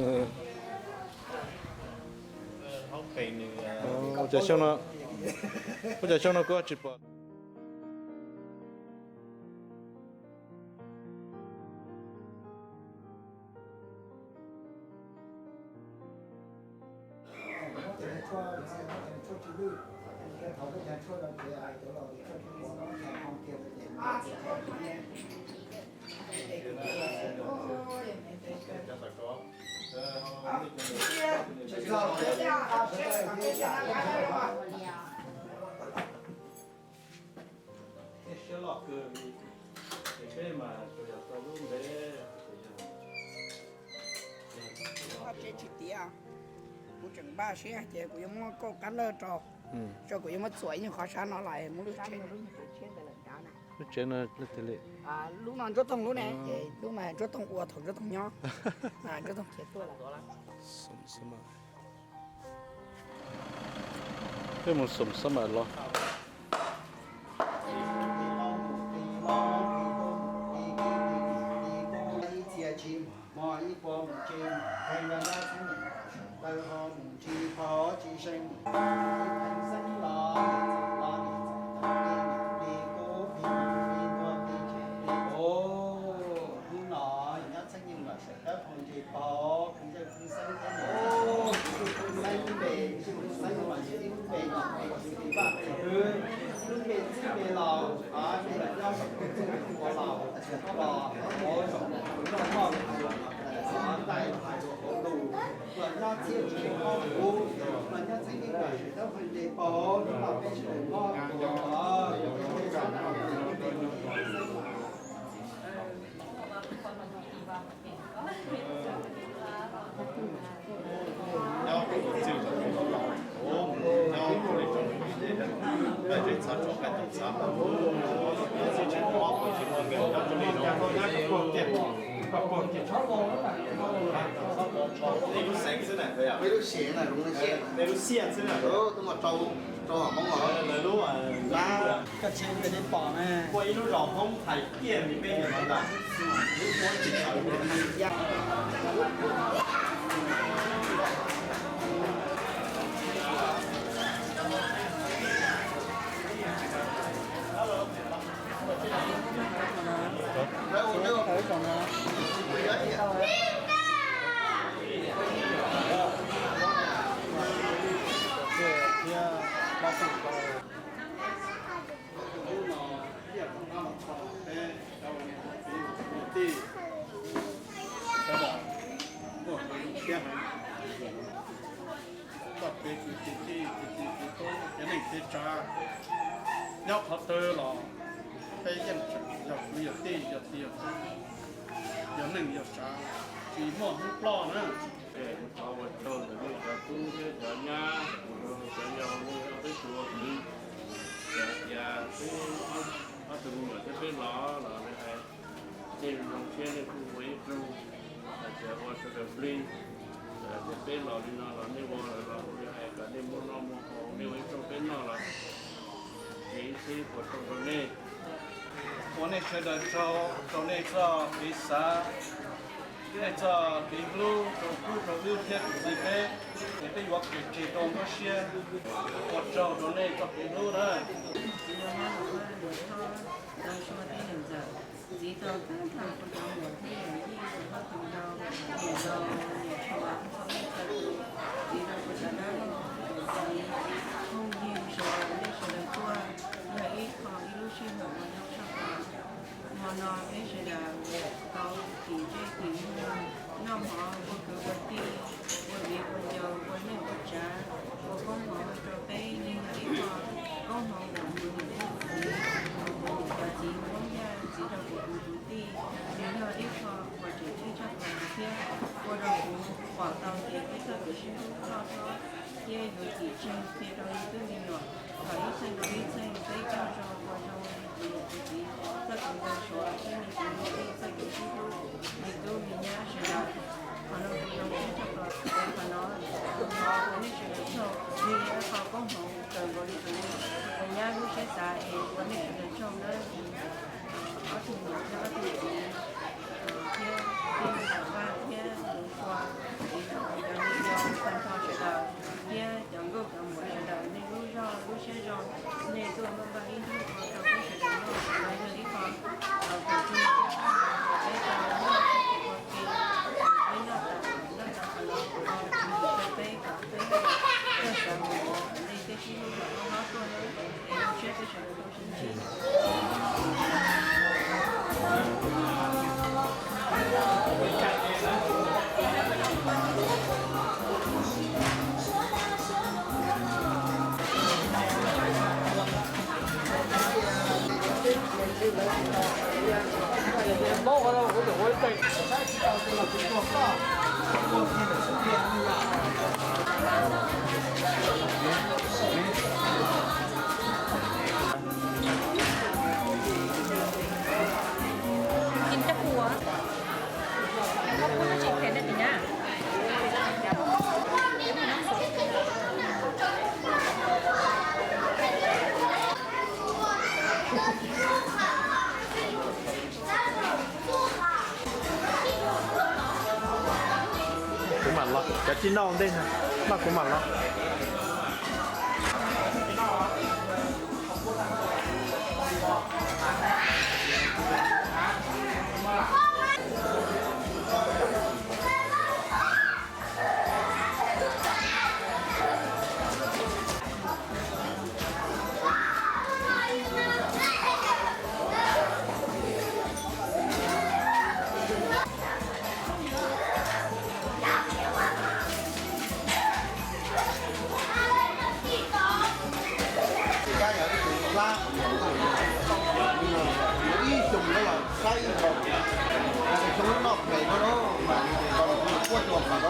Ua cas xyoo no, ua cas xyoo no kuv tsis pom. Siab loj kawg li, ces peb mas tsuas yog tau lub npe. Tsev tsis tiav, kuv tseem npaj siab hais tias kuv yuav muab kauj qab lawj rau, tso kuv yuav muab txuam ib nyuag qhov sab no los muab lub tsev, lub tsev no, lub no Ntsuab Toog lub ne, lub mas Ntsuab Toog ua thaum Ntsuab Toog nyob, Ntsuab Toog khiav tuaj lawm. Peb mus xom xab mam los. Hnub no nyob txheeb yeej los sawv dawb hau nce pog, kuv yawg kuv xeeb thiab no, kuv xeeb lub npe, kuv xeeb mas yog ib lub npe nyuam npe tsis li vaj npe, lub npe txij npe laus, npe los nyob saum ua laus, los ua zaum noj moj ntais hais rau hauv lus, los nyob txhiab tsis hauv kuv, los nyob txheeb yeej los sawv dawb hau nce pog, hnub no peb sawv daws noj kuv os. Peb lub xeev xwb na, peb lub xeev na, tuaj mus rau, rau hauv Hmoob os. Lawv lub, koj tsis pom ne, ua ib lub zos Hmoob hais kiag li peb cov no ntag. Hnub no ib yam tau qab los txog peb cov uas niam txiv kwv tij sawv daws muaj zoo siab heev. Txoj kev kwv tij tij, kwv tij kwv tub, kev neej kev tsav, nyob qhov twg los peb yeej tseem yog kwv yog tij, yog txiv yog tub, yog neej yog tsav, tsis muaj hnub ploj na. Cov ua tsaug ntawm nej cov tub thiab cov nyab, cov yau, nej peb tug ua kwv, txawm tias peb ob tug me nyuam thiab peb los los li hais, nej zoo siab nej kuj ua ib zaug, hais tias ua sawv daws plig. Txawm tias peb los li no los nej ua lawm los li hais kom nej muaj noj muaj haus, nej ua ib zaug peb noj los ces ib txhij ua tsaug rau nej. Ua nej sawv daws tsaug rau nej txoj kev xav, nej txoj kev hlub rau kuv rau wb thiab rau txiv peb, es peb yuav kev tseg rau nruab siab. Ua tsaug rau nej txoj kev hlub na. Txiv tau tag nrho kuv cov muam thiab yawm yij, kuv pab tus nraug, niam laus, niam tshuav, txiv rau kuv cov dab laug, kuv cov txiv, phooj ywg sawv daws, nej sawv daws tuaj yog ib qho ib lub sij hawm uas zoo tshaj plaws. Hmo no peb sawv daws tau tim ntsej tim muag noj mov ua kwv ua tij, ua viv ua ncaus, ua neej ua tsav, ua koob hmoov rau peb neeg yog ib qho koob hmoov uas mus ntxiv, mus ntxiv, mus ntxiv, mus ntxiv, mus ntxiv, mus ntxiv, mus ntxiv, mus ntxiv, mus ntxiv, mus ntxiv, ua rau kuv pom tau tias peb txoj kev sib hlub loj hlob thiab yuav tsim tseg qhia rau yus tus me nyuam kom ib txheej rau ib txheej peb coj zoo ua zoo li kuv niam kuv txiv txoj kev npau suav thiab me txiv me tij txoj kev sib hlub me tub me nyab sawv daws. Qhov no kuv zoo siab tshaj plaws, qhov no ua nej sawv daws tsaug, nws yog ib qho koob hmoov kawg nkaus li kuv nyab lub siab xav es ua nej sawv daws tsaug nawb. Ob tug niam thiab ob tug txiv thiab tij Vam Vaj thiab Ntxoov Kua, es Kim cab pua. Cab pua no tsis phem na tim na. Kuv mam los, cov tsis noj ua ntej na, noj kuv mam los. Ib xyoo no los saib ib zaug, xyoo no noj phem kawg no mas kuj tuaj kom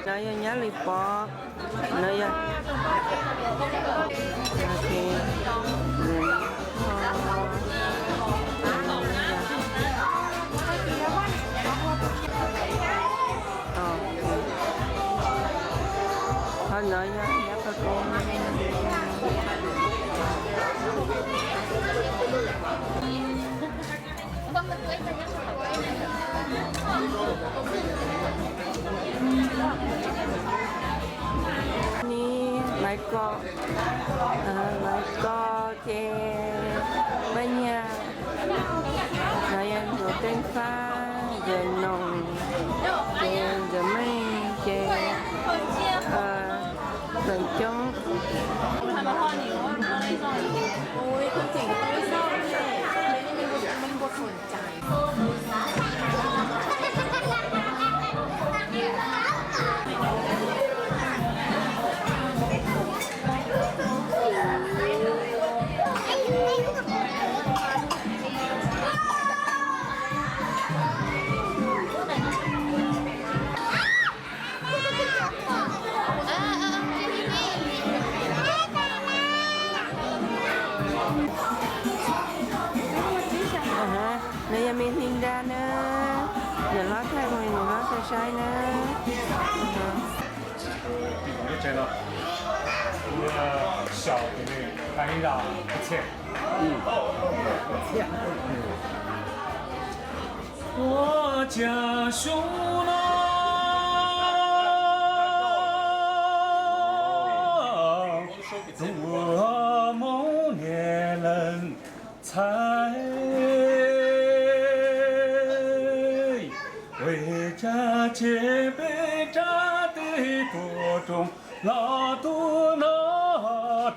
No yog Nyab Lis Pov. No yog, ho no yog Nyab Paj Koob. Ni Maiv Kos, Maiv Kos ces Paj Nyiaj, no yog Ntxawm Teej Fab, Ntxawm Noom, ces Ntxawm Meej, ces Ntxawm Coob. Nws yog me hli nra na, niam hlob thaij mus niam hlob thaij saib na. Ua cas xyoo no tuaj mus niam leej txhais, ua cas ces peb rab twb tuaj roos los tuaj no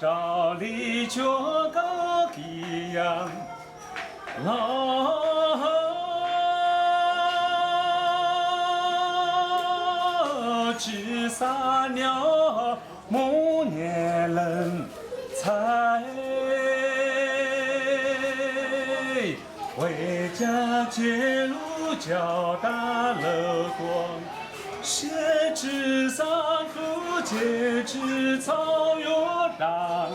raws li cuab kaub kis yas los. Tsis xav nyob mus niam leej ntxhais, ua cas tseg lub caug tag lawm tuaj. Siab tsis xav hlub ces tsis txhob yuav dag,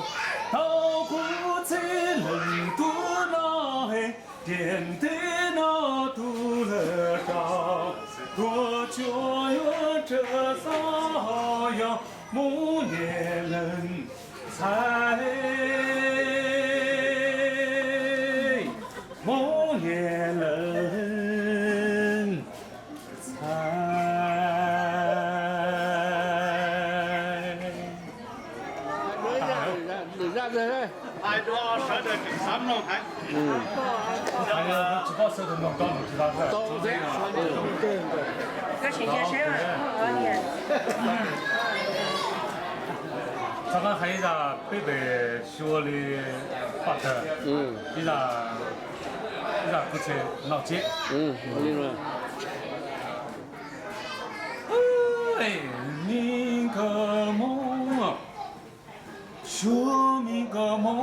tau kuv txib leej tub no, tiam teb no tus lawm rau, tuaj cuag yuav raws xov yog mus niam leej ntxhais, mus niam leej ntxhais. Txog qab hais ib zaj peb pem xyuas li paj tawg, ib zaj, ib zaj kuv txhia Nom Ciab. Mi nkawd moo, suav mi nkawd moo,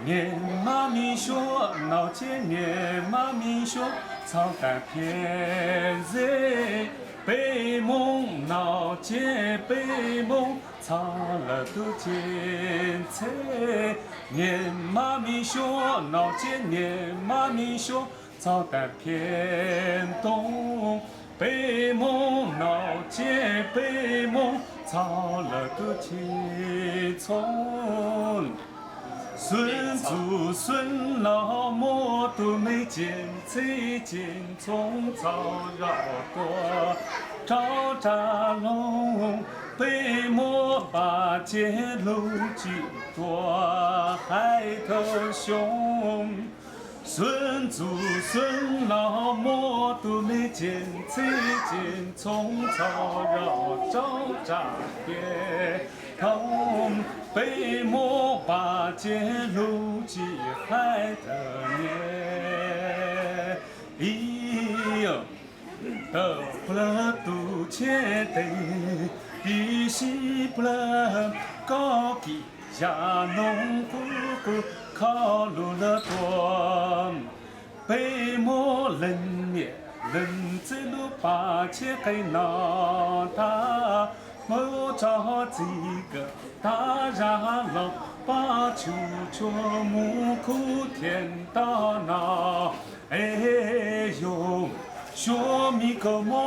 niam mab mi suav Nom Ciab, niam mab mi suav txhaus tag phiab ntxeb. Peb Hmoob Nom Ciab, peb Hmoob txhaus lawm tub ceev txheb. Niam mab mi suav Nom Ciab, niam mab mi suav txhaus tag phiab ntoo. Peb Hmoob Nom Ciab, peb Hmoob txhaus lawm tub ceev txhoo. Xwb ntxub xwb los muaj tus me ceev txheb ceev txhoo txhaus zog tuaj rau tsa loog. Peb Hmoob Npaj Ciab lug tsim tuaj hais thawj xyoo. Xwb ntxub xwb los muaj tus me ceev txheb ceev txhoo txhaus zog rau tsa tiaj thoob. Peb Hmoob Npaj Ciab lug tsim hais thawj niaj ib tawm plawg tus tsheb tes, ib sib plawg koj kis zaj noog qub qub kho lug lawm tuaj. Peb Hmoob leej niam leej txiv lub Npaj Ciab qe no tag, Hmoob tso txij kawm tag zaj los pab tshum tshua mus khub thiaj tau no. Es yog suav mi nkawd moo,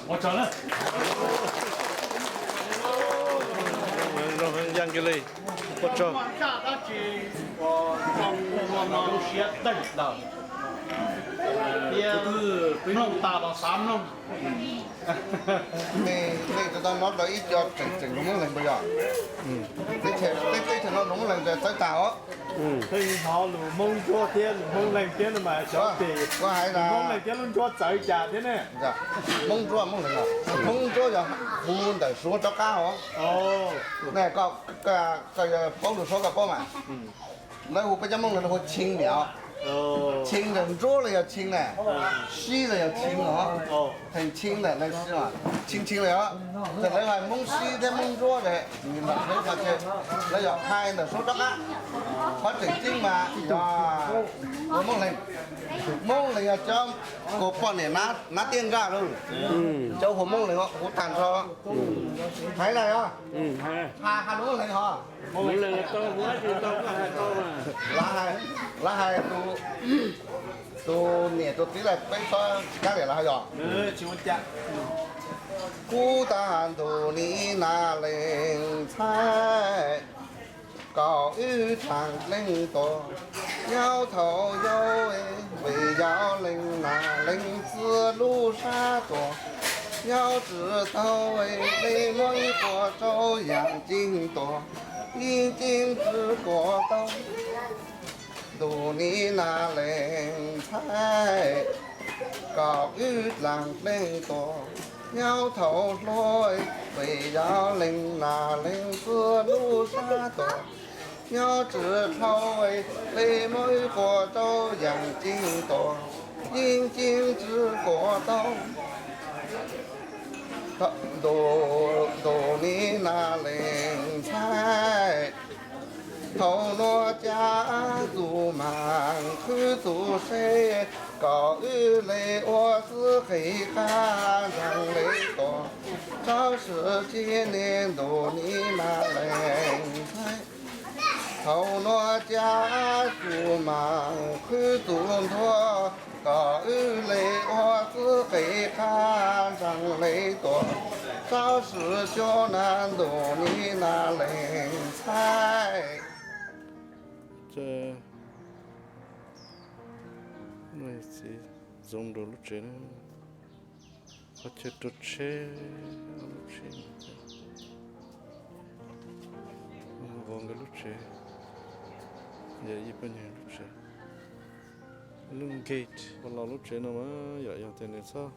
ua tsaug na. Zoo heev Yaj Nkig Lis, ua tsaug. Mloog tas los xav mloog. Nej, nej tau hnov tau ib co tseem tseem lus Moob Leeg puas yog? Teb chaws no lus Moob Leeg txawv tag os. Hnov lus Hmoob Ntsuab thiab lus Hmoob Leeg thiab no mas xyov ces lus Hmoob Leeg thiab lub Ntsuab txawv cas thiab ne. Hmoob Ntsuab, Hmoob Leeg, Hmoob Ntsuab yog hu ntawm Suav rov qab os. Koj paub lus Suav koj paub mas. Lawv hu peb cov Moob Leeg lawv hu Chin niam. Chin ntawm Ntsuab los yog Chin na, Sib los yog Chin os. Theem Chin ntawm lawv Sib, Chin Chin los os. Ces lawv hais Hmoob Sib thiab Hmoob Ntsuab ces lawv yog hais ntawm Suav rov qab. Qhov tseem ceeb mas yog Hmoob Leeg, Hmoob Leeg yog cov kuv poj niam nab tiab ntsaj lauj. Cov hu Hmoob Leeg hu tag nrho. Hais na yog, hais lus Hmoob Leeg hos. Lawv hais tus niam tus txiv lawm peb txhob tsis kav liam lawv hais yog. Kuv tag ntug ni na leej ntxhais, kom wb dlaag dleeg tuaj. Nyob thaum yau, vim yau leej na leej txiv lub sab tuaj. Nyob tsis tau, nej muab ib puas rau yam ncig tuaj, ib ncig tsis kuas tau. Ntu ni na leej ntxhais, kom wb dlaag dleeg tuaj. Nyob thaum hluas, Yog leej nam leej txiv lub sab tod, nyob tsis dhau, le muab quas rau yeej ceeb tod, yeej ceeb tsis quas tau. Ntuj, ntuj ni nas leej ntxhais, thaum nuav cas txuj maam qhwv txuj se, kom wb le ua xwb qe qab ntseeg le tuaj, rau swm cia ne ntuj ni nas leej ntxhais. Thaum nuav cas txuj maam qhwv txuj ntuag, kom wb le ua xwb qe qab ntseeg le tuaj, rau swm cia na ntuj ni nas leej ntxhais. Txiv zoo rau lub tsev na, qhov chaw rau tsheb, ob lub tsheb, vov nkawd lub tsev, yog ib pab nyuag lub tsev, lub gate ua los lub tsev no mas yog, yog tias nws txhob,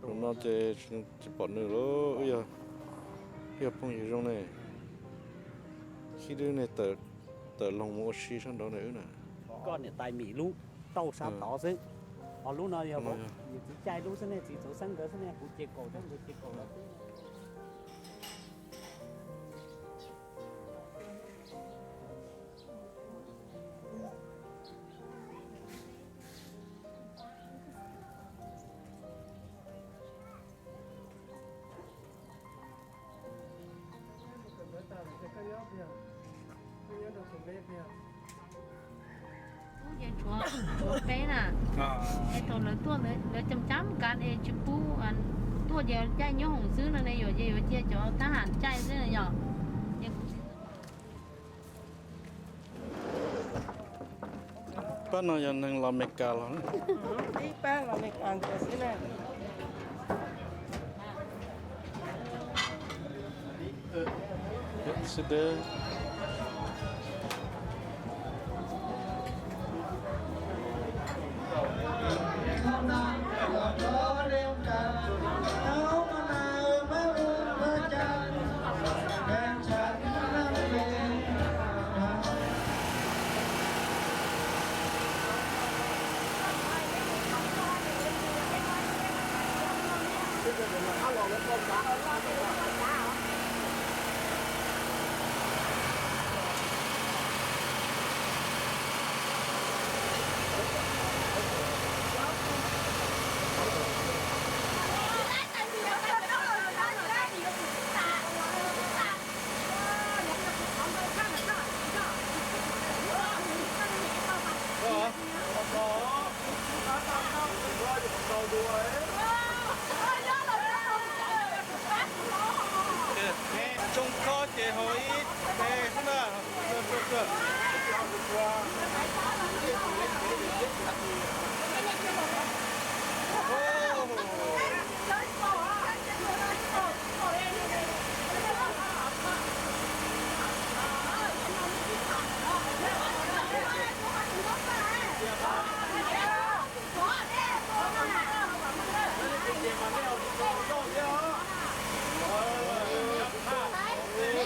zaum no ces tsis pom nws lawm, wb yog phooj ywg zoo ne, khib dub ne, tawm loog mus ua si sab nraud na wb na. Koj niam tais Mim lub tauj sab tod xwb, ho lub no yog nws txiv Caij lub xwb ne, txiv Txawv Xeeb nkawd xwb ne, kuv ces kaum thiab nkawd ces kaum los xwb. Ub, ces tshuav peb na, es thaum lawv tuaj ntawd lawv cam cam kas es tsis pub tuaj, ces caij nyob hoom xwb no ne, yuav ces yuav cia cov thab ham caij xwb yom. Pab no yog neeg los Meskas los? Ib pab los Meskas nkawd xwb na. Tsoo khob ces haus ib teg xwb na.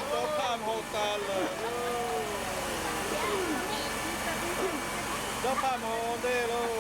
Tsob phaj haus tas lawm. Tsob phaj mus ua ntej lauj.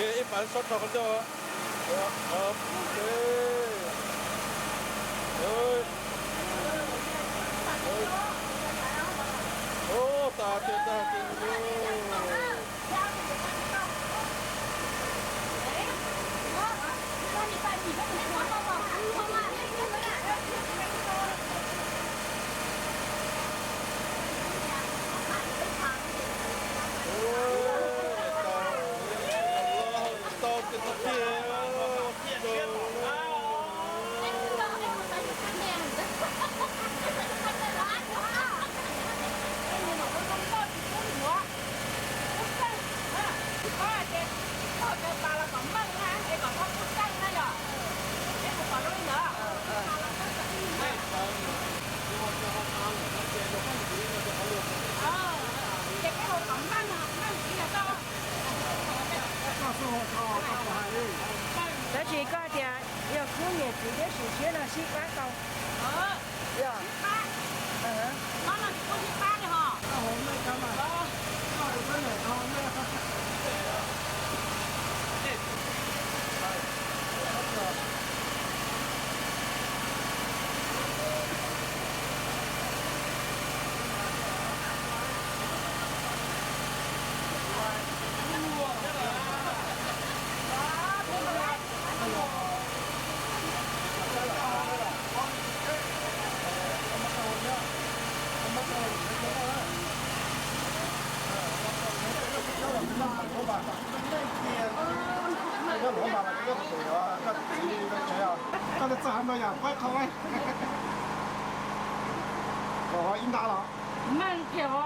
Ib pab sob rau qhov ncauj. Ub, tas tiag tas tiag. Tau tiag tiag. Koj txiv, koj txiv, koj txiv, koj txiv txawj hais ntau yam, pab qhov, kom ib nta los meej kiag os.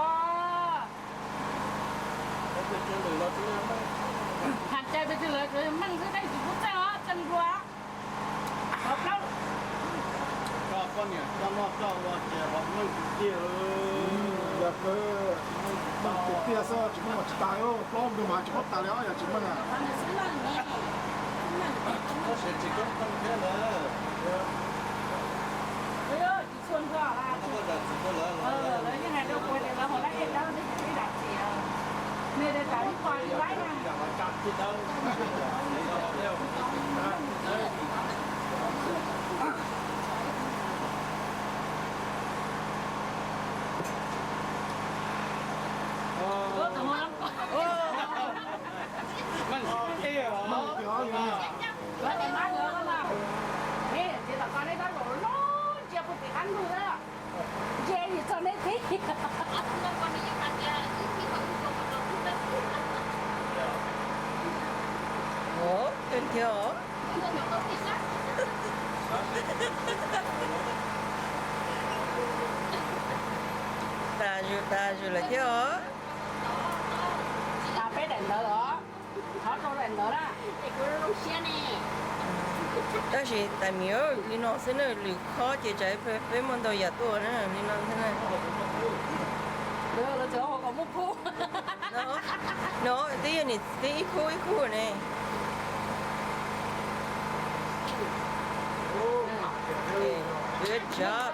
Has cai pes tsawg lawv tsuas yog meej xwb, tab sis tsis pub txeej os, txeej dua. Qhov plaub. Coj poj niam coj noj coj ua ces qhov meej tiag tiag. Yog kawg, meej tiag tiag xwb, tsis meej los tsis tas, plaub ntu mas tsis paub tas li os, yog tsis meej na. Koj siav tsis koob meej thiab na. Lawv yeej hais rau kuv tias lawv haus dab ej dab twb tsis dam txiv, nws tias tsam ib qho tsis laib na. Txiv tom ko neb tab zaum loj ntsia puag tim qab ntug xwb, ntsia yus txog neb tib. Ov, kawg thiab os. Tas zus tas zus lawm thiab os. Tas peb daim ntawd os. Qhov rau daim ntawd na. Tab sis tais miv, li no xwb na, lwm khob ces tsam peb muaj ntau yam tuaj na, li no xwb na. Lawv txawm ua kom muaj khub. No, twb yog niam txiv ib khub ib khub ne. Good job.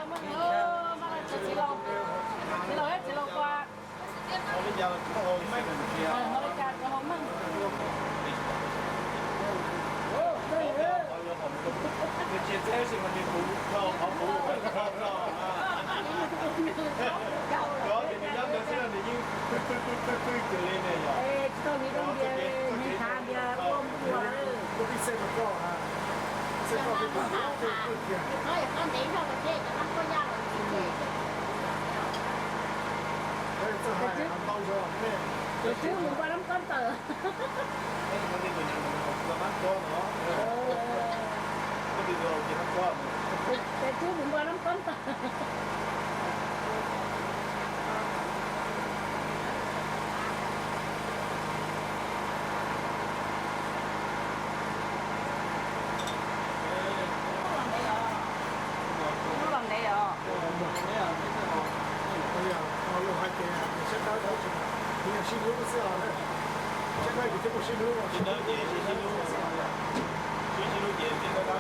Good job. Tus tswb mus npaj nab kob ntawm. Tus tswb mus npaj nab kob ntawm. Lub los ntev os. Luag hais tias sab dawb dawb tsis, nws yog sib hlub xwb os. Sab dawb ces twb muaj sib hlub, sib hlub xwb os.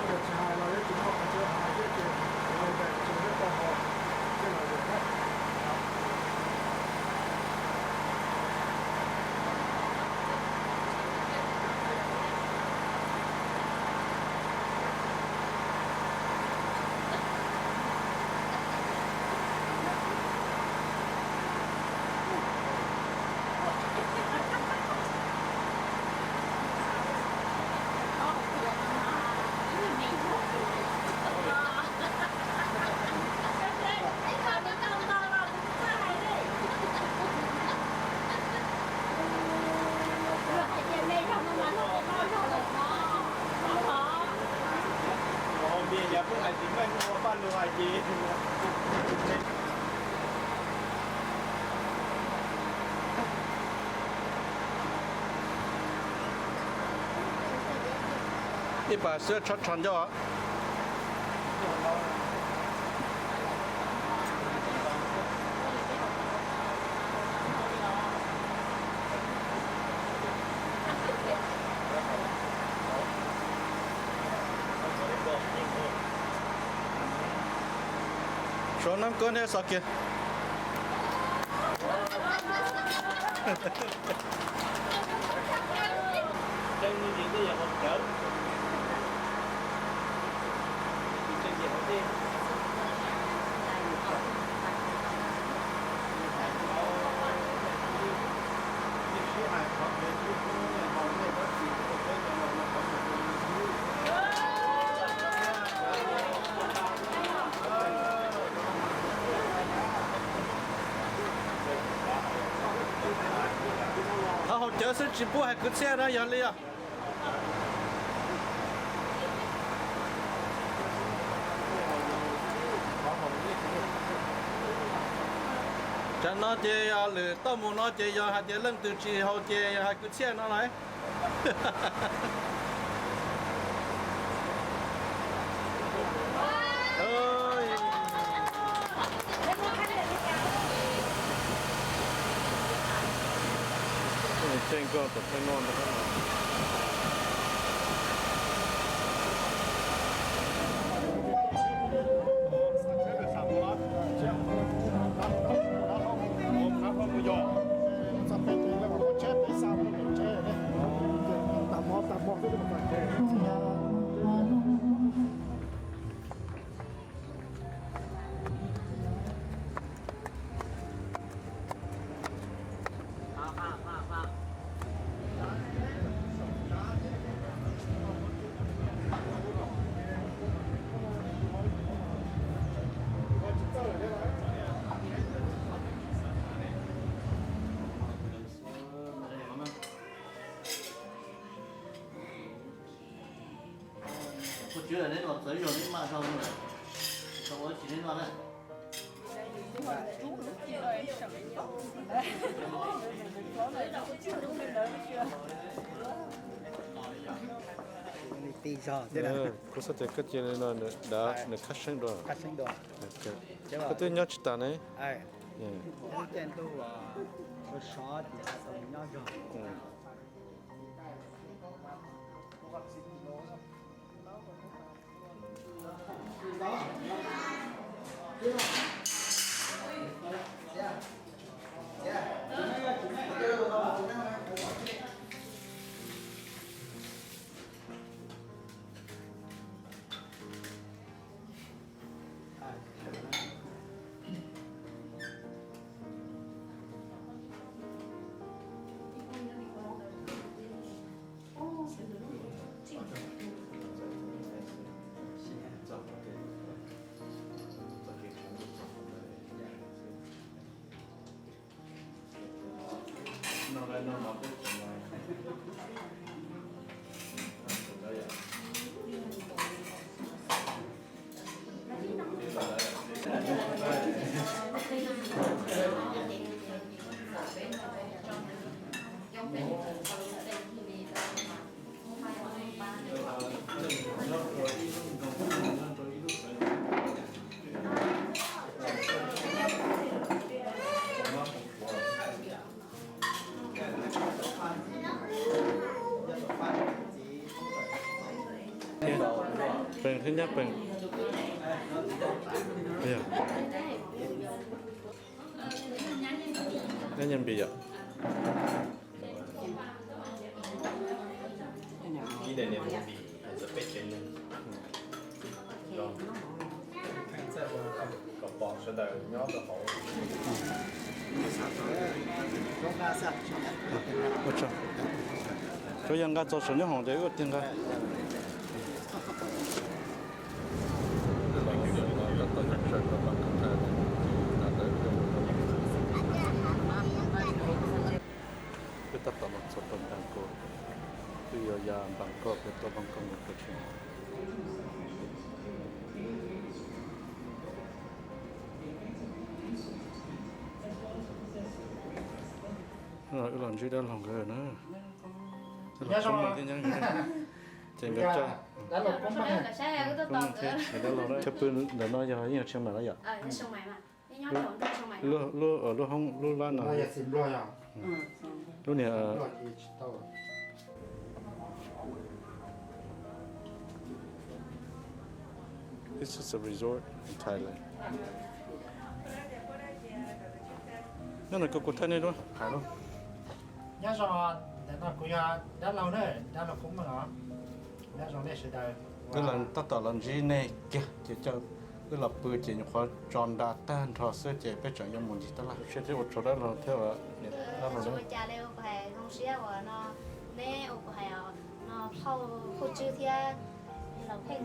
Yog tsis hais los yeej tsis muaj qhov txhua hais thiab ces, tsis muaj tau hais thiab los yog na. Ib pas xwb tshob tsho ncauj. Suav nab koj neb xav kiag. Qhov haus cawv xwb tsis pub hais kwv txhiaj na, yog li os. Tsam no ces lwm toj mus no ces yog hais tias leej twg tsis haus ces yog hais kwv txhiaj no lauj. Tseeb koj tom thawj no ntag. Ua tsis neb los txawv zog neb maj zog no lawm, tsis tau ua tsis neb noj na. Kuv xav tias koj cia li no nws dav nws khab seeb dua. Koj twb nyob tsis tas ne. Peem thiab nyab peem. Nyab nyab npis yom. Kom pom sawv daws nyob rau hauv. Ua tsaug. Cov yog nqa txog saum nyob hoom ces wb ua tiag nqa. Peb tab tom los txog rau Npam Koj, twb yuav ya Npam Koj pem tuaj Npam Koj mus pem tsev. Wb los ntsib dab laug nkawd na. Los txog no thiab nyab nkawd, ces nkawd coj, cov pw ntawm no yog yeej yog Tsheej Maim los yom? Lub, lub hoob lub lab no, lub niag This is a resort in Thailand. Nyob no kuv kuv thaij nej duab. Nyob zoo, ntawm no kuv yog dab laug na, dab laug Koob Meej os. Nyob zoo nej sawv daws. Wb los tab tom los ntsib nej kiag ces coj wb los pw ces nyuam qhuav tso nra tag nrho xwb ces peb tseem yuav mus ncig tab laj. Ua tsaug dab laug thiab, dab laug na. Ua cas li ua kuv hais zoo siab uas no neb ua kuv hais no phauj Phauj Tswb thiab laus Pheej,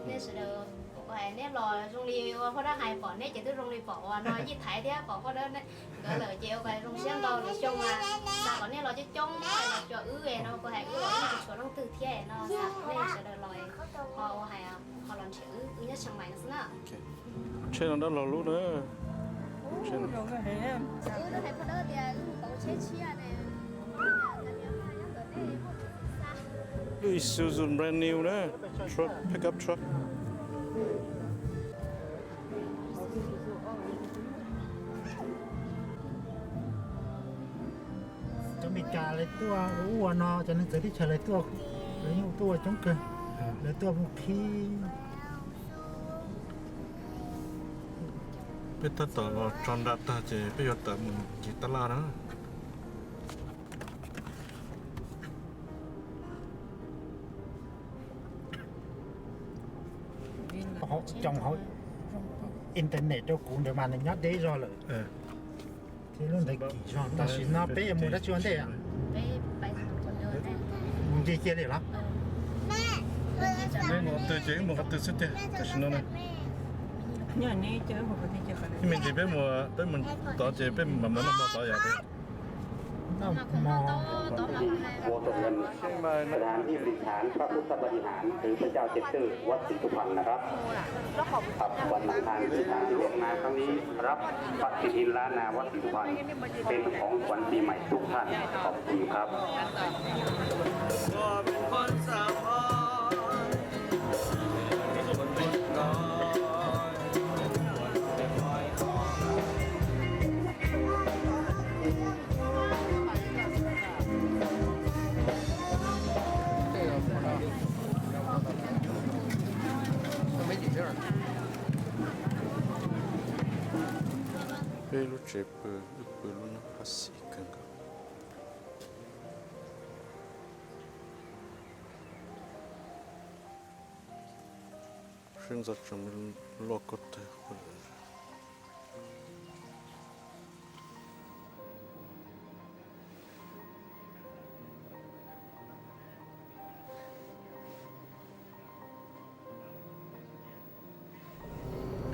neb sawv daws ua kuv hais neb los zoo li ua Phauj Dawb hais pom neb ces twb zoo li pom uas no Yij Thaiv thiab pom Phauj Dawb nkawd lawm ces ua kuv hais zoo siab ntau lwm xyoo mas xav kom neb los coob coob los cuag wb no kuv hais wb los wb tsis tshuav leej twg thiab no xav kom nej sawv daws los ho ua hais ho los nrhiav wb, wb nyob Tsheej Maim no xwb na. Tsheb no dab laug lub na. Lub Isuzu brand new na, truck, pickup truck. Cov Meskas lawv tuaj ua ua no, cov neeg txawv teb chaws lawv tuaj, lawv yeej tuaj ua coob kawg, lawv tuaj mus khib. Peb tab tom los tso nra tag ces peb yuav tawm mus nce tab laj na. Cov hauv internet rau kuv ntawd mas nws nyob deb zog lawm thiab, lub ntawd kim zog. Tam sim no peb yuav mus dab tsi ua ntej? Mus nce cia li los? Peb mus qhov twg ces wb mus qhov twg xwb tiag tam sim no na. Ib me ntsis peb mus, peb mus tod ces peb mam mus noj hmo tod yom. สถานที่ประดิษฐานพระพุทธปาฏิหาริย์หรือพระเจ้าเจ็ดตื้อวัดศรีสุพรรณนะครับ ครับ วันอังคารที่ สามสิบเอ็ด มาครั้งนี้ รับพระกฐินล้านนาวัดศรีสุพรรณ เป็นของขวัญปีใหม่ทุกท่าน ขอบคุณครับ Peb lub tsev pw, wb pw lub no haj xim kawg nkaus. Sib ntxov tseem loj koj tag.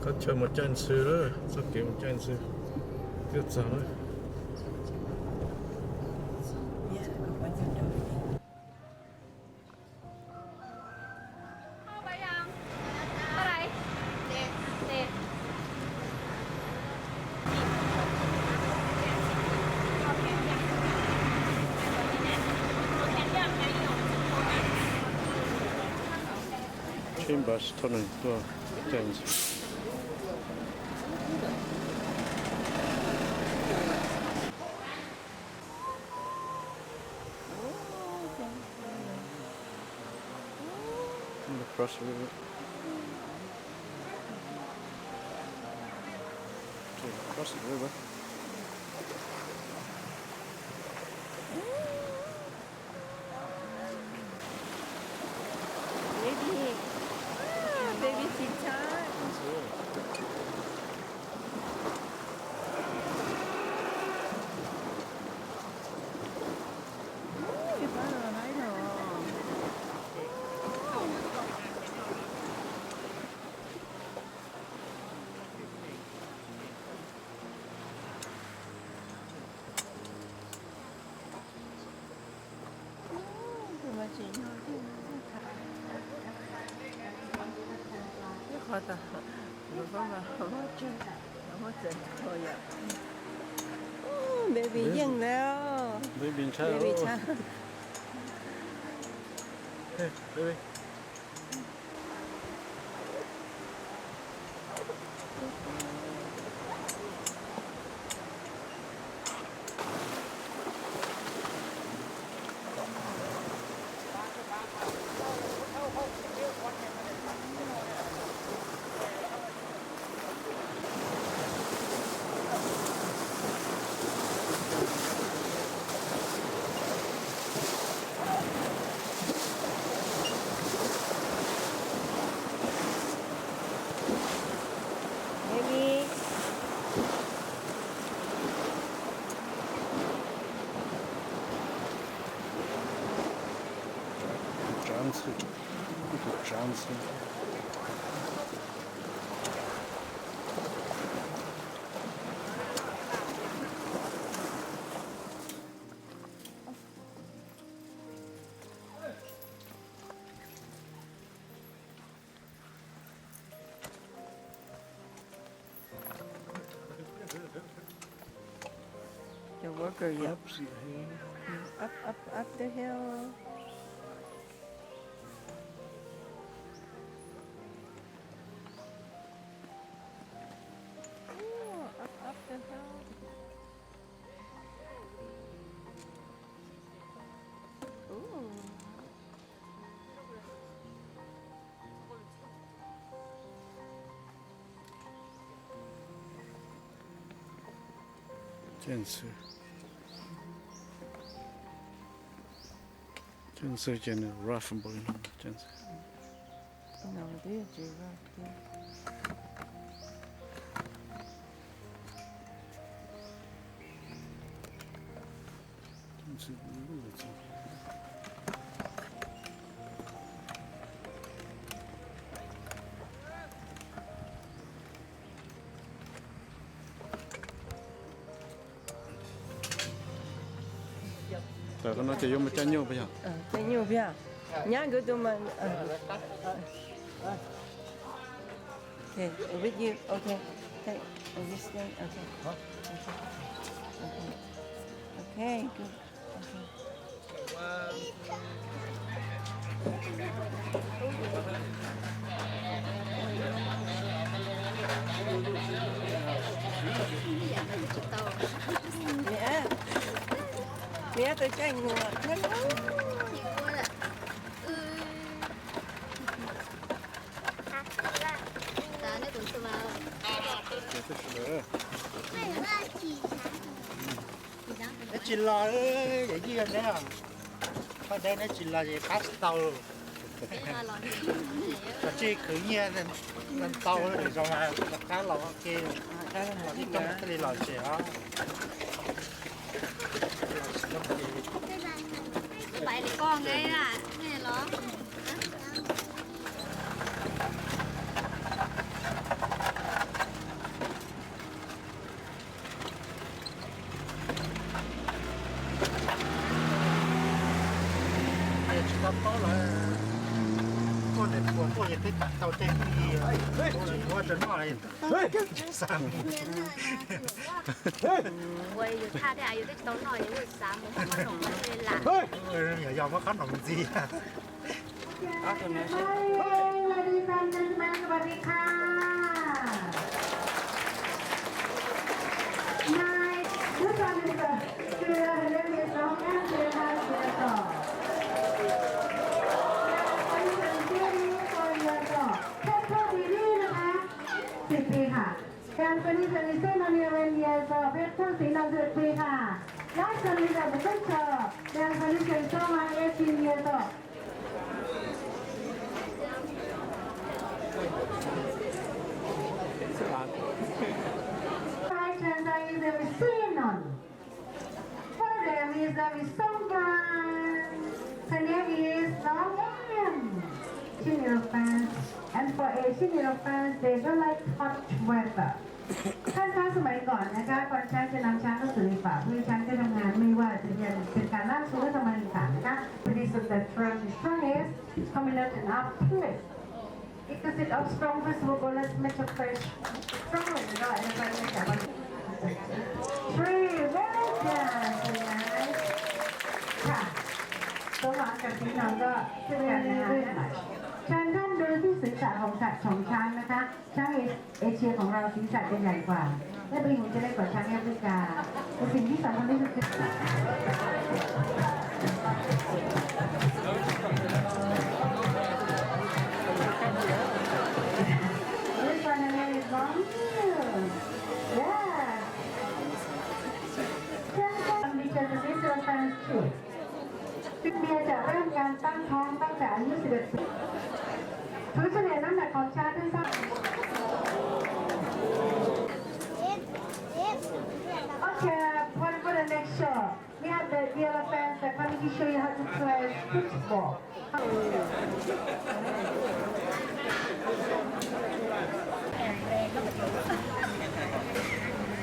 Qhov chaw mus caij ntxhw lawm, txoj kev mus caij ntxhw twb txog lawm. Tsheb npas thauj neeg tuaj caij ntxhw. Cross the river. Cross the river. Baby. Ah, baby tea time. Ui, pab los laib los. Ib qho tas, lawv pab mas muab txawm tau yom. Baby yeej lawm. Baby ntshai. Baby ntshai. Hey, baby. Baby. Tus tsav ntxhw, tus tsav ntxhw. The worker, yeah. Up the hill. Up, up, up the hill. Ooh, up, up the hill. Ooh. Ces ntxhw, ces ntxhw ces nws rough npaum li no, ces ntxhw. No twb yog tsis rough thiab. Tawm qhov no ces yuav mus caij nyuj puas yog? Caij nyuj puas yog? Nyab nkawd tus mas. Okay, with you. Okay. Take this thing. Okay. Okay. Okay, good. Okay. Niam, niam, tus caij nyuj thiab. Neb tsis los, yawm yij neb, qhov deb neb tsis los ces pab tsis tau. Los tsis khwv nyiaj ntau zoo mas rov qab los ua ke, los ib koj thiaj li los tsev os. Tsis tau paub lawm, tuaj niam tuaj tuaj ces twb kam tau tej twj yim, ua rau noj li. Ua yus thaj thiab yus twb tsis tau noj, yus xav mus muab qhob noom ntxiv lam. Yog muab qhob noom ntxiv. Ladies and gentlemen, สวัสดีค่ะ นาย this one is a คือเรียกน้องแอมเชียร์ค่ะ เชียร์ต่อ นาย คนนี้เป็นชื่อนี้ คนเดียวต่อ เพชรผู้ซีรีส์นะคะ สิบปีค่ะ การคนนี้เป็นชื่อน้องเรียนเรียนเรียนต่อ เพชรผู้สีนนท์ สิบปีค่ะ และคนนี้จะเป็นเจ้า การคนนี้เป็นเจ้ามาเอฟซีเรียนต่อ Hi, Chandra is a Sinon. For them is a Songkran. Her name is Nong Em. Chin Europeans. And for Asian Europeans, they don't like hot weather. ท่านคะ สมัยก่อนนะคะ ควานช้างจะนำช้างเข้าสู่ในป่า เพื่อให้ช้างได้ทำงาน ไม่ว่าจะเป็นการล่าสัตว์หรือทำอะไรต่างๆนะคะ But it's the strong, strongest coming out and up, please. Because it of strong festival, let's make a fresh strong, you know, and then make that one. Three, very good, very nice. ค่ะ ตัวหมากับสีหนอนก็เช่นกันนะคะ เชิญท่านดูที่ศีรษะของสัตว์ของช้างนะคะ ช้างเอเชียของเราศีรษะจะใหญ่กว่า และใบหูจะเล็กกว่าช้างแอฟริกา แต่สิ่งที่สำคัญที่สุดคือ This one is wrong. Yeah. Because this is Spanish too. พี่เบียร์จะเริ่มการตั้งท้องตั้งแต่อายุ สิบเอ็ด ปี ถือเฉลี่ยน้ำหนักของช้างได้สัก Okay, for, for the next show, we have the dear fans that coming to show you how to play football.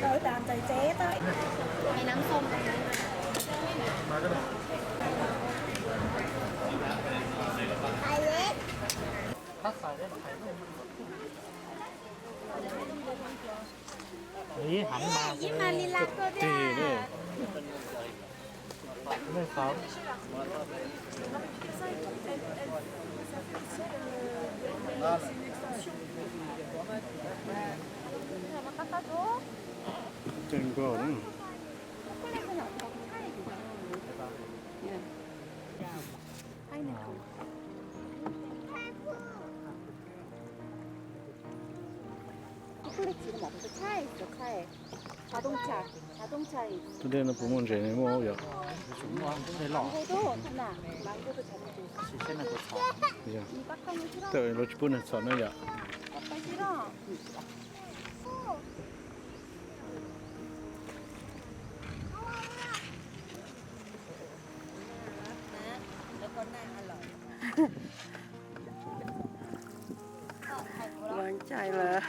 Cởi tàn tài xế tới. Hay nắm xôm. Ê, hãm ma. Ê, ma li la koj tiag. D'accord. Trên cơ đó. Tej dej no puas muaj ntses muaj yom? Tawm los tsis pub nws txhom na yom? Lawv caij lawm.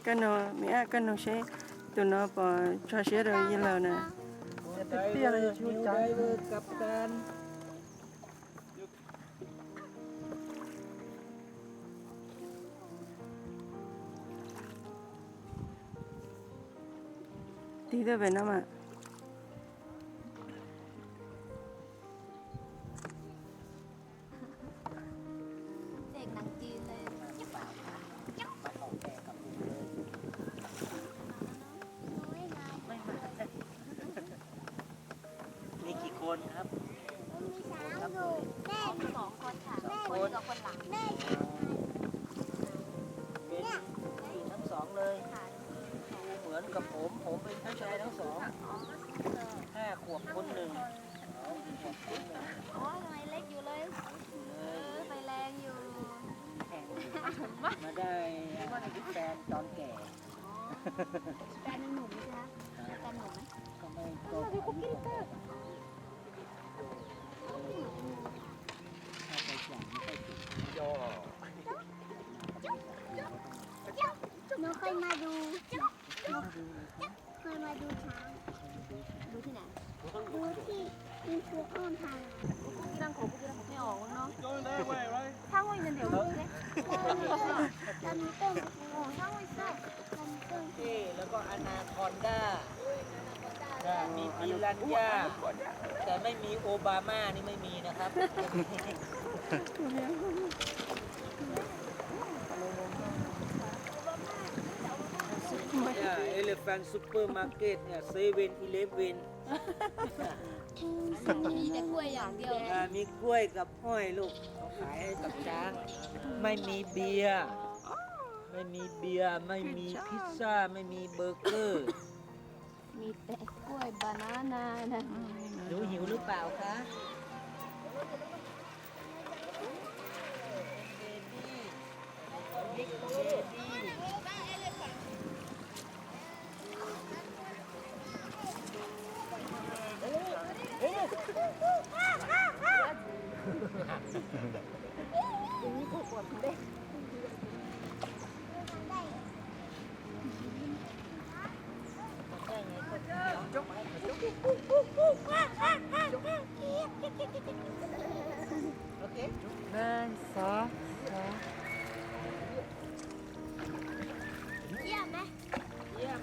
Koj nug, me ab, koj nug seb tus no puas tso siab rau yij laug na. Tig tuaj pem no mas.มีกี่คนครับ มีสามอยู่ แม่ สองคนค่ะ แม่ สองคน แม่ เป็นผู้หญิงทั้งสองเลย ค่ะ ดูเหมือนกับผม ผมเป็นผู้ชายทั้งสอง อ๋อ ห้าขวบคนหนึ่ง อ๋อ ทำไมเล็กอยู่เลย เออ ไฟแรงอยู่ มาได้แฟนตอนแก่ อ๋อ แฟนยังหนุ่มใช่ไหม แฟนหนุ่มไหม ก็ไม่ ก็ หนูเคยมาดู เคยมาดูช้าง ดูที่ไหน ดูที่นี่คืออ้อมทาง ไม่ออกเนาะ ช้างว่าอย่างเดียว เรามีต้น ช้างว่าอย่างเดียว เรามีต้น นี่ แล้วก็อนาคอนดา มีปิรันย่า แต่ไม่มีโอบามา นี่ไม่มีนะครับ เนี่ย Elephant Supermarket เนี่ย เซเว่นอีเลฟเว่น มีแต่กล้วยอย่างเดียว อ่า มีกล้วยกับอ้อยลูก เขาขายให้กับช้าง ไม่มีเบียร์ ไม่มีเบียร์ ไม่มีพิซซ่า ไม่มีเบอร์เกอร์ มีแต่กล้วย banana นะ หนูหิวหรือเปล่าคะ โอเค หนึ่ง สอง สาม เยี่ยมไหม เยี่ยม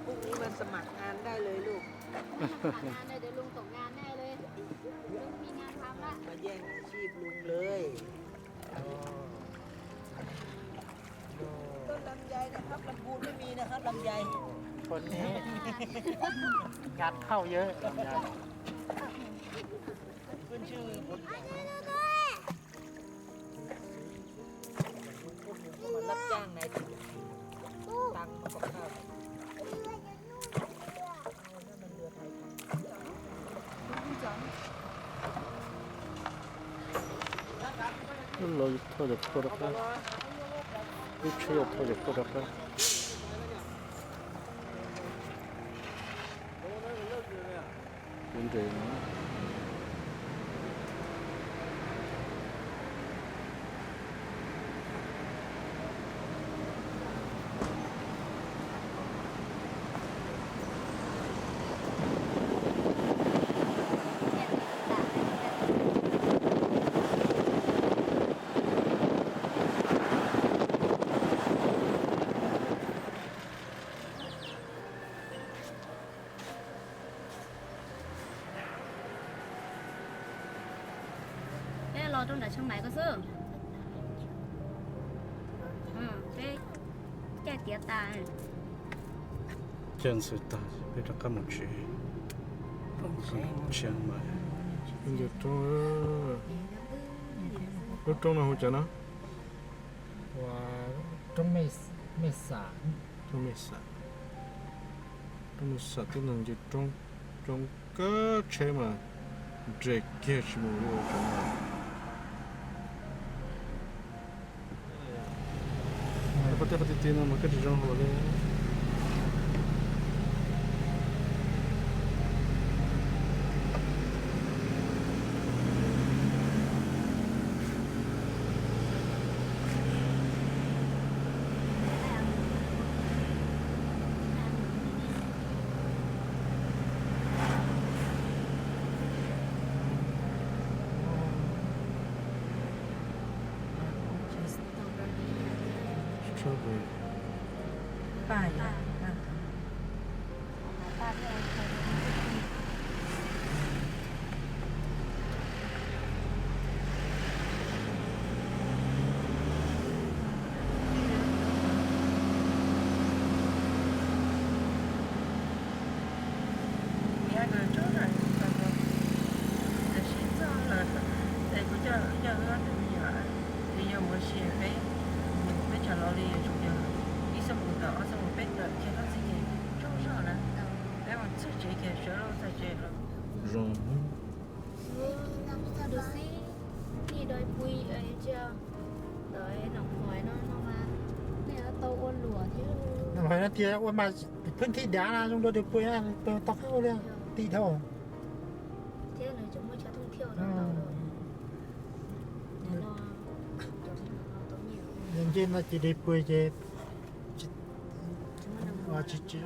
พรุ่งนี้มาสมัครงานได้เลยลูก สมัครงานเลย เดี๋ยวลุงตกงานแน่เลย ลุงมีงานทำละ มาแย่งอาชีพลุงเลย ต้นลำไยนะครับ ลำพูนไม่มีนะครับ ลำไย คนนี้ งานเข้าเยอะ ลำไย ขึ้นชื่อ รับจ้างนายทุน ตังค์กับข้าว Lub los thauj cov khuaj rov qab, lub tsheb los thauj cov khuaj rov qab. Kuv nres no. Rau nram Tsheej Maim ko xwb. Peb caij tiav tas, caij ntxhw tag peb rov qab mus tsev. Tsheej Maim, lub roob no hu cas no? Roob Mej Xam, roob Mej Xam, roob Mej Xam tib neeg nce roob, roob kab tsheb mas nres kiag tsis mus li ua roob. Qhov tej qhov tiag tiag no mas koj tsis zoo hauv li. Kuv yog nws tsob na, kuv tsis txog lawm, ces kuv coj coj wb ob tug me nyuam, ces yog mus ua si peb, peb tsam los li yuav tsum yog ib xuab moos tawm ob xuab moos peb tawm kiag txog tsev ces tsaug zog lawm. Peb mus txog tsev ces sawv los txog tsev lawm. Zoo. Tus xib, tus pui, ntawm Noom Hoim no no mas nej tau ua luam thiab. Noom Hoim no tias ua mas phwj thib dav na zoo dua tus pui, tau qab ua li tim dhau. Thiab nws tseem muaj chaw thooj thiauj no ntau. Nce no ces tus pui ces tsis tsis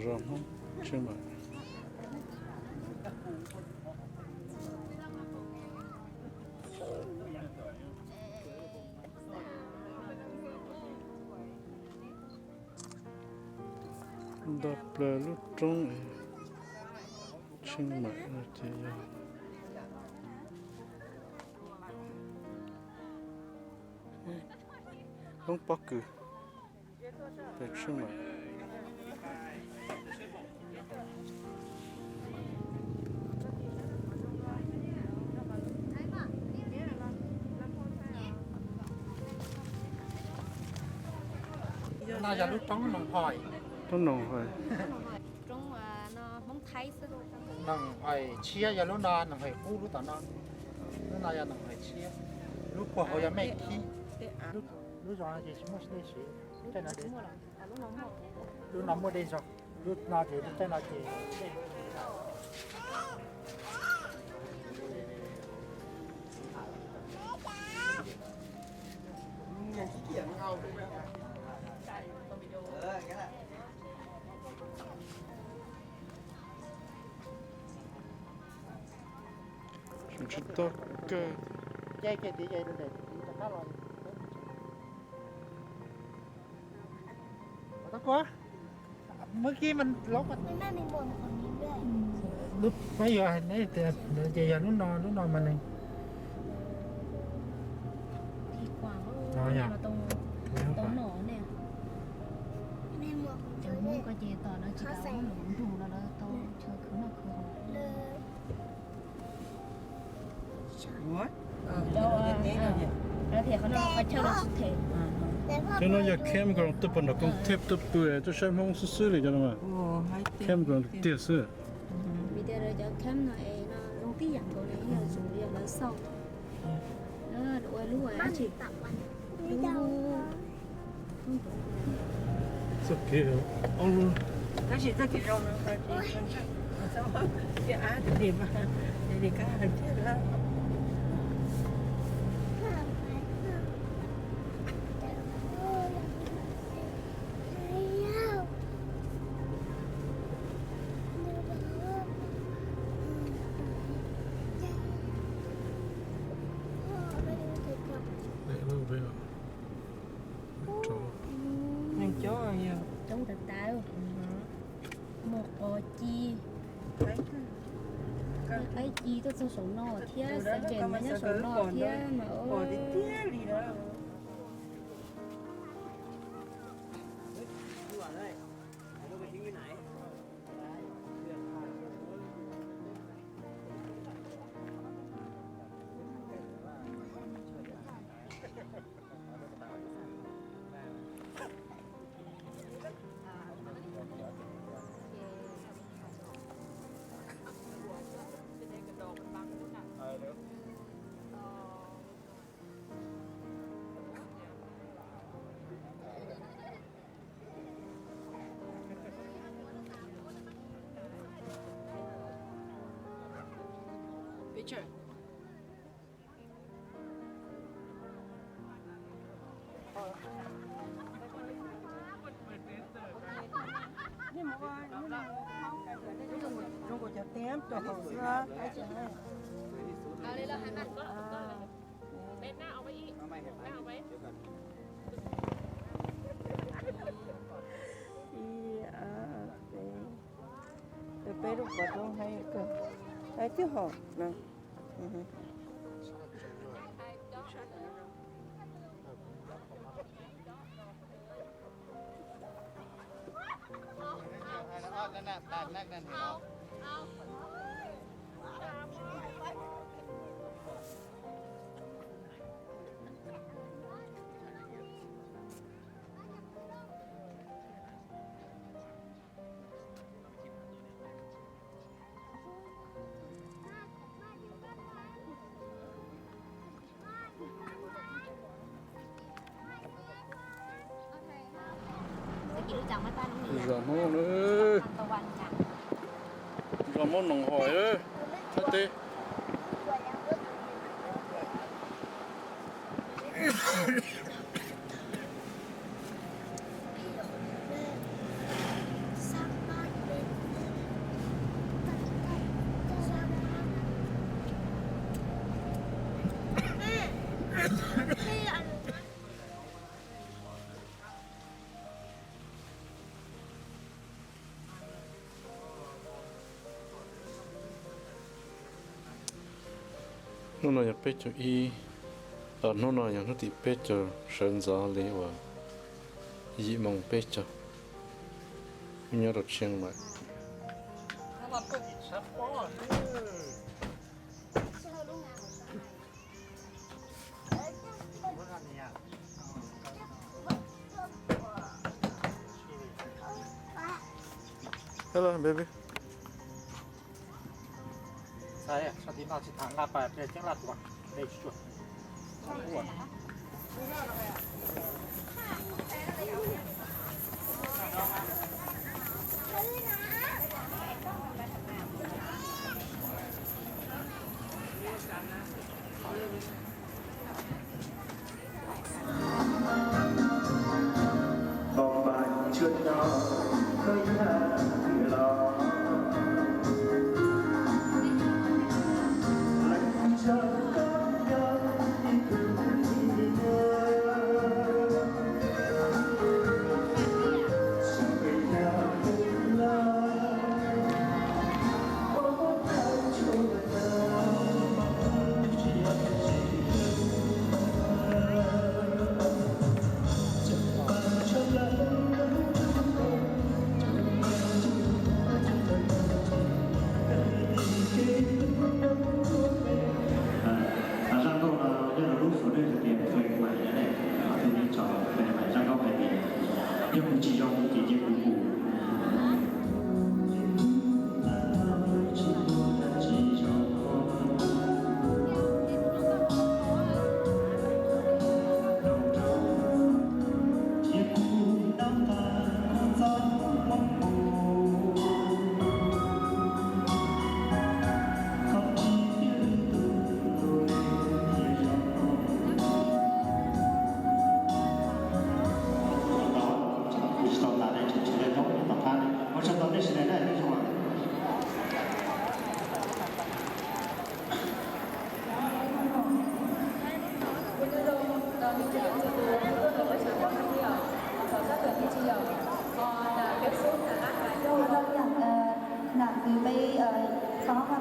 zoo Hmoob Tsheej Maim. Nto plaws lub roob Tsheej Maim no ces yog roob pob kws pem Tsheej Maim. No yog lub roob Noom Hoim. Roob Noom Hoim. Roob no Hmoob Thaib xwb. Noom Hoim tshiab yog lub no, Noom Hoim qub lub tom no. Lub no yog Noom Hoim tshiab. Lub puag hauv yog Mej Khib. Lub zos no ces tsis muaj dej siv. Lub no muaj dej zog. Lub no ces lub caij no ces dej Tsis tau kawg. Ces ces tiv ces rau ntawm tiv rov qab los. Tau kuv, mus kib mas lov. Peb yuav, ces yog lub no, lub no mas nws, tau nom ne. Cov Hmoob ko ces tom lawv tsis kam ua luam ntug los lawv tau chaw khwv noj khwv haus. Cov no yog camp ko, tuaj puag nram koob thej tuaj pw, tuaj saib Hmoob xwb xwb li cov no mas. Camp ko tiag xwb. Vim tias lawv cov camp no es no zoo tib yam nkaus li, yog tus yog lawv xauj, ua lub, lub txoj kev, tab sis txoj kev zoo no, av tus dim mas, tus dim kab hais tiag lawm. Neeg coob, coob tas tas, muaj qos ci, Qaib ci tuaj txog saum no thiab, xav ces nyob saum no thiab mas. Zoo nkaus cov teb tuaj hauv xwb. Ib, ob, peb, peb lub pov roob haib kawg, haib tib hom no. Zos Hmoob na, zos Hmoob Noo Hoi, Thaib teb. Hnub no yog peb caug ib, hnub no yog hnub tim peb caug sawv ntxov li uas yim moos peb caug, nyob rau Tsheej Maim. Hello, baby.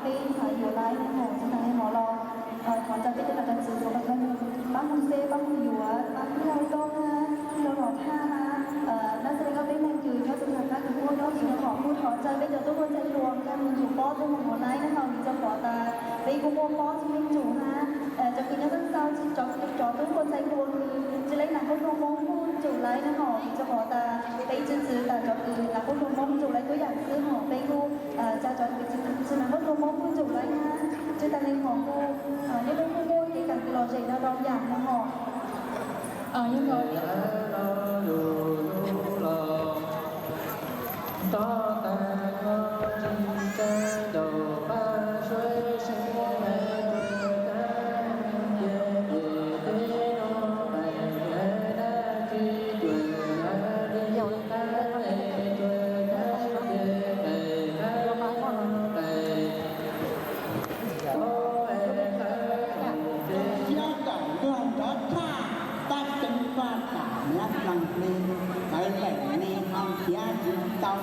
Peb xav yuav laiv neeg hoom tsis tas li no los thov caw peb cov nam cov txwv xov tooj pab mus xeb, pab mus yuav, pab pib lau toj hab, pib lau los thaj hab. Nab xav li koj peb neeg kws nyob txhua txhia qab kws muaj nyob tsis tau hom kuj thov caw peb cov tub hluas ntxhais hluas kag mus tsum pob tuaj mus yuav laiv neeg hoom vim rau qhov tas peb kuj muaj pob tsis meej tsum hab. Cov kws nyob txaj xau tsis, cov kws cov tub hluas ntxhais hluas kws tsis leej nam qoob hluas Hmoob kuj tsum laiv neeg hoom vim rau qhov tas peb tsi txwv tas cov kws nam qoob hluas Hmoob tsum laiv tuab yaam xwb hom peb kuj caw cov kws tsis nam qoob hluas Hmoob kuj tsum laiv hab. Tsis tas li hom kuj nyob kuj muaj kev kam kws lom zem no rau yaam no hom. Xyooj kaum ntuag nrov tshaj, tab ceeb koj tam nyob ploog plig, tawv leem me hoo thiab tsis tau.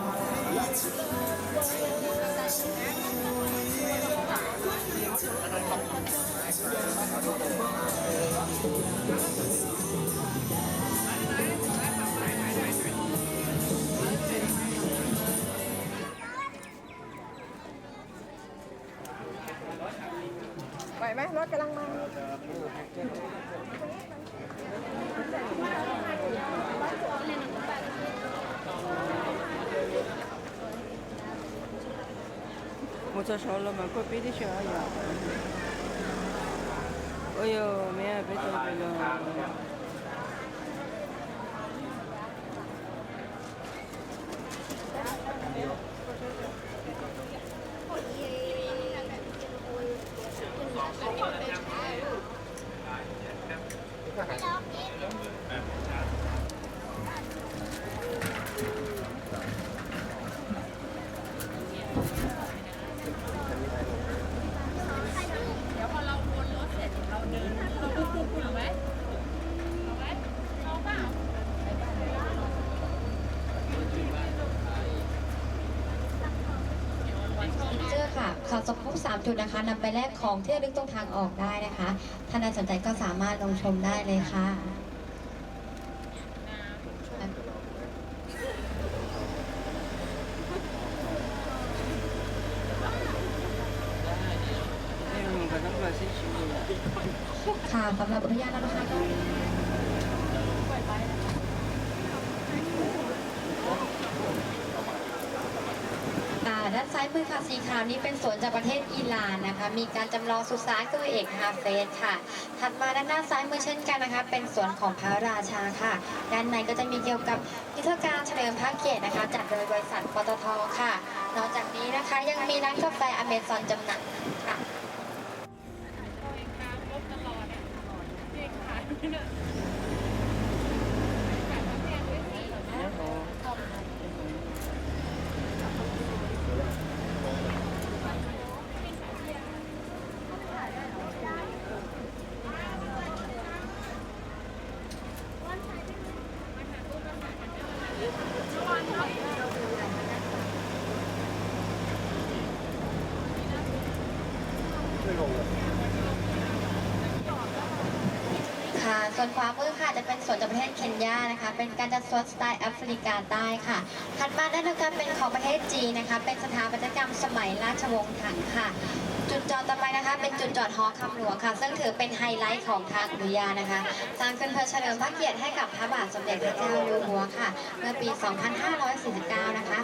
Mus txog saud los mas kuj pib tib si yom. Ua yog me peb tau los. Xin chào,ขอส่งครบสามจุดนะคะ นำไปแลกของที่ระลึกตรงทางออกได้นะคะ ท่านใดสนใจก็สามารถลงชมได้เลยค่ะ ค่ะ สำหรับอุทยานน้ำค้าง อ่า ด้านซ้ายมือค่ะ สีขาวนี้เป็นสวนจากประเทศอิหร่านนะคะ มีการจำลองสุสานคือเอกฮาเฟสค่ะ ถัดมาด้านหน้าซ้ายมือเช่นกันนะคะ เป็นสวนของพระราชาค่ะ ด้านในก็จะมีเกี่ยวกับนิทรรศการเฉลิมพระเกียรตินะคะ จัดโดยบริษัท ปตท ค่ะ นอกจากนี้นะคะ ยังมีร้านกาแฟอเมซอนจำหน่ายค่ะ ค่ะ ส่วนขวามือค่ะ จะเป็นสวนจากประเทศเคนยานะคะ เป็นการจัดสวนสไตล์แอฟริกาใต้ค่ะ ถัดมาด้านตรงกลางเป็นของประเทศจีนนะคะ เป็นสถาปัตยกรรมสมัยราชวงศ์ถังค่ะ จุดจอดต่อไปนะคะ เป็นจุดจอดหอคำหลวงค่ะ ซึ่งถือเป็นไฮไลท์ของทางอุทยานนะคะ สร้างขึ้นเพื่อเฉลิมพระเกียรติให้กับพระบาทสมเด็จพระเจ้าอยู่หัวค่ะ เมื่อปี สองพันห้าร้อยสี่สิบเก้า นะคะ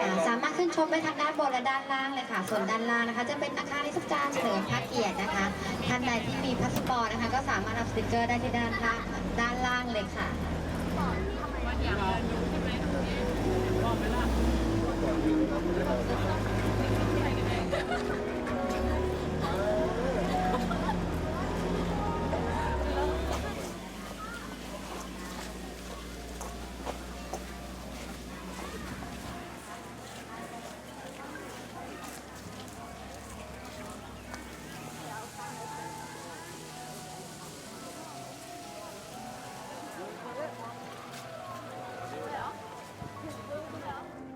อ่า สามารถขึ้นชมได้ทั้งด้านบนและด้านล่างเลยค่ะ ส่วนด้านล่างนะคะ จะเป็นอาคารนิทรรศการเฉลิมพระเกียรตินะคะ ท่านใดที่มีพาสปอร์ตนะคะ ก็สามารถเอาสติกเกอร์ได้ที่ด้านล่าง ด้านล่างเลยค่ะ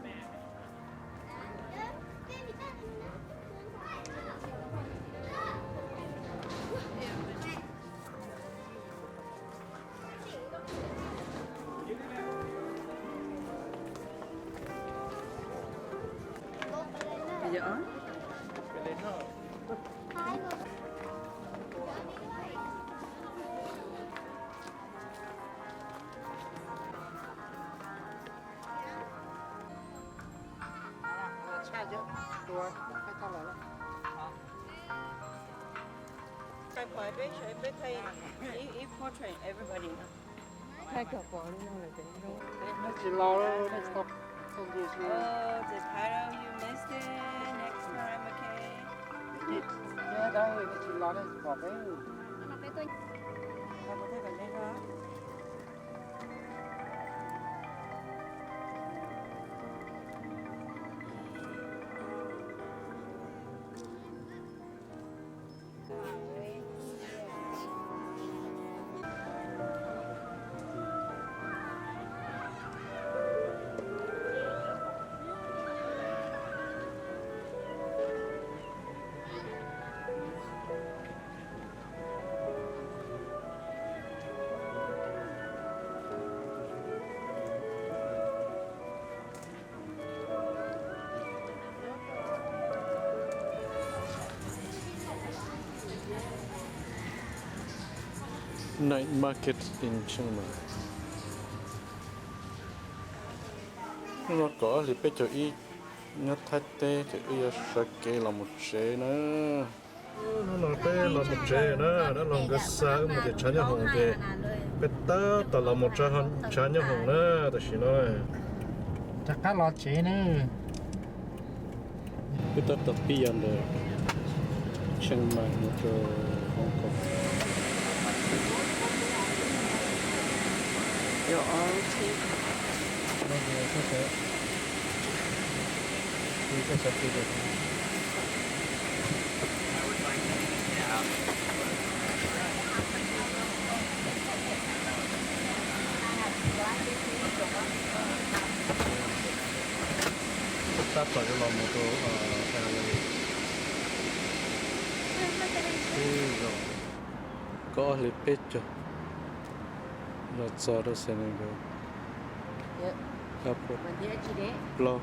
Mẹ Is it on? Thaij pom peb sawv peb thaij ib portrait everybody. Thaij kom pom li no lawm. Nej tsis los, nej tsis tau thaij ncig. Oh, the title, you missed it. Next time, okay? Tsis los nej tsis pom peb. Night market in Chiang Mai. Hnub no kaum ob hlis peb caug ib, nyob Thaib teb ces wb yuav sawv kev los mus tsev na. Hnub no peb los mus tsev na, dab laug nkawd xa wb mus tim tshav nyob hoom ces peb tab tom los mus tshav nyob hoom na, tam sim no rov qab los tsev na. Wb tab tom pib yos ntawm Chiang Mai mus rau Hong Kong. Tab tom yuav los mus rau L A. Kaum ob hlis peb caug los txog rau San Diego. Plaub.